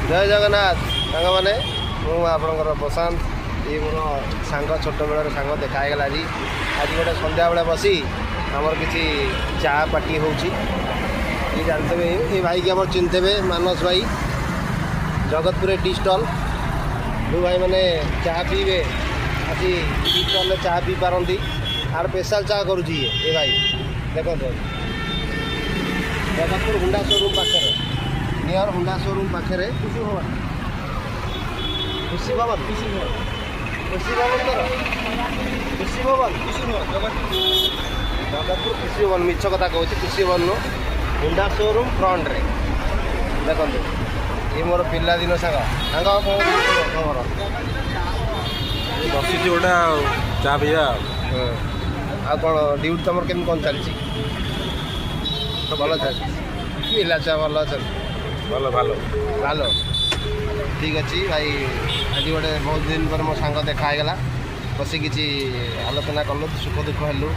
ଜୟ ଜଗନ୍ନାଥ ସାଙ୍ଗମାନେ। ମୁଁ ଆପଣଙ୍କର ପ୍ରଶାନ୍ତ। ଇଏ ମୋର ସାଙ୍ଗ, ଛୋଟବେଳର ସାଙ୍ଗ ଦେଖା ହେଇଗଲା ଆଜି। ଆଜି ଗୋଟେ ସନ୍ଧ୍ୟାବେଳେ ବସି ଆମର କିଛି ଚା ପାର୍ଟି ହେଉଛି। ଇଏ ଜାଣିଥିବେ, ଏ ଭାଇକି ଆମର ଚିହ୍ନିଥିବେ, ମାନସ ଭାଇ, ଜଗତପୁରରେ ଟି ଷ୍ଟଲ୍। ଯେଉଁ ଭାଇମାନେ ଚା ପିଇବେ, ଆସି ଟି ଷ୍ଟଲ୍ରେ ଚା ପିଇ ପାରନ୍ତି। ଆର ସ୍ପେଶାଲ୍ ଚା କରୁଛି ଇଏ। ଏ ଭାଇ ଦେଖନ୍ତୁ, ଜଗତପୁର ହୁଣ୍ଡା ସୋରୁମ୍ ପାଖରେ, ନିୟର ହୁଣ୍ଡା ସୋରୁମ୍ ପାଖରେ। ଖୁସି ଭବନ, ଖୁସି ଭବନ, ଖୁସି ଭବନ ତୋର ଖୁସି ଭବନ, ଜଗତପୁର ଖୁସି ଭବନ। ମିଛ କଥା କହୁଛି, ଖୁସି ଭବନ ନୁହଁ, ହୁଣ୍ଡା ସୋରୁମ୍ ଫ୍ରଣ୍ଟରେ। ଦେଖନ୍ତୁ, ଇଏ ମୋର ପିଲାଦିନ ସାଙ୍ଗ। ସାଙ୍ଗ, କ'ଣ ଖବର? ବସିଛି ଗୋଟେ ଆଉ ଚା ପିଇବା ଆଉ। ହଁ, ଆଉ କ'ଣ, ଡ୍ୟୁଟି ତମର କେମିତି କ'ଣ ଚାଲିଛି? ଭଲ ଚାଲିଛି? ପିଲା ଛୁଆ ଭଲ ଅଛନ୍ତି? ଭଲ ଭଲ। ଭଲ। ଠିକ୍ ଅଛି ଭାଇ। ଆଜି ଗୋଟେ ବହୁତ ଦିନ ପରେ ମୋ ସାଙ୍ଗ ଦେଖା ହେଇଗଲା। ବସି କିଛି ଆଲୋଚନା କଲୁ, ସୁଖ ଦୁଃଖ ହେଲୁ।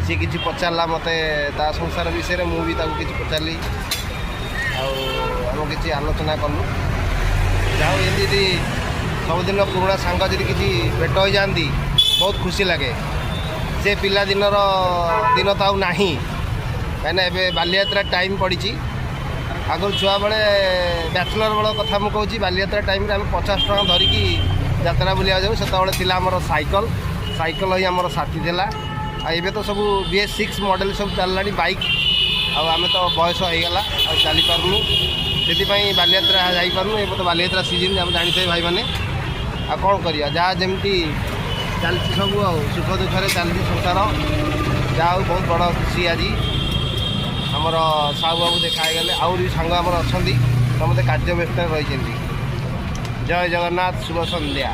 ସିଏ କିଛି ପଚାରିଲା ମୋତେ ତା ସଂସାର ବିଷୟରେ, ମୁଁ ବି ତାକୁ କିଛି ପଚାରିଲି ଆଉ ଆମେ କିଛି ଆଲୋଚନା କଲୁ। ଯାଉ, ଏମିତି ଯଦି ସବୁଦିନ ପୁରୁଣା ସାଙ୍ଗ ଯଦି କିଛି ଭେଟ ହୋଇଯାଆନ୍ତି, ବହୁତ ଖୁସି ଲାଗେ। ସେ ପିଲାଦିନର ଦିନ ତ ଆଉ ନାହିଁ, କାହିଁକିନା ଏବେ ବାଲିଯାତ୍ରା ଟାଇମ୍ ପଡ଼ିଛି। ଆଗରୁ ଛୁଆବେଳେ, ବ୍ୟାଚଲର୍ ବେଳ କଥା ମୁଁ କହୁଛି, ବାଲିଯାତ୍ରା ଟାଇମ୍ରେ ଆମେ 50 ଟଙ୍କା ଧରିକି ଯାତ୍ରା ବୁଲିବାକୁ ଯାଉ। ସେତେବେଳେ ଥିଲା ଆମର ସାଇକେଲ। ସାଇକେଲ ହିଁ ଆମର ସାଥୀ ଥିଲା। ଆଉ ଏବେ ତ ସବୁ BS6 model ସବୁ ଚାଲିଲାଣି ବାଇକ୍। ଆଉ ଆମେ ତ ବୟସ ହେଇଗଲା, ଆଉ ଚାଲିପାରୁନୁ, ସେଥିପାଇଁ ବାଲିଯାତ୍ରା ଯାଇପାରୁନୁ। ଏବେ ତ ବାଲିଯାତ୍ରା ସିଜିନ୍, ଆମେ ଜାଣିଥିବେ ଭାଇମାନେ। ଆଉ କ'ଣ କରିବା, ଯାହା ଯେମିତି ଚାଲିଛି ସବୁ, ଆଉ ସୁଖ ଦୁଃଖରେ ଚାଲିଛି ସଂସାର। ଯାହା ହଉ, ବହୁତ ବଡ଼ ଖୁସି ଆଜି ଆମର ସାହୁ ବାବୁ ଦେଖା ହେଇଗଲେ। ଆହୁରି ବି ସାଙ୍ଗ ଆମର ଅଛନ୍ତି, ସମସ୍ତେ କାର୍ଯ୍ୟ ବ୍ୟସ୍ତରେ ରହିଛନ୍ତି। ଜୟ ଜଗନ୍ନାଥ, ଶୁଭ ସନ୍ଧ୍ୟା।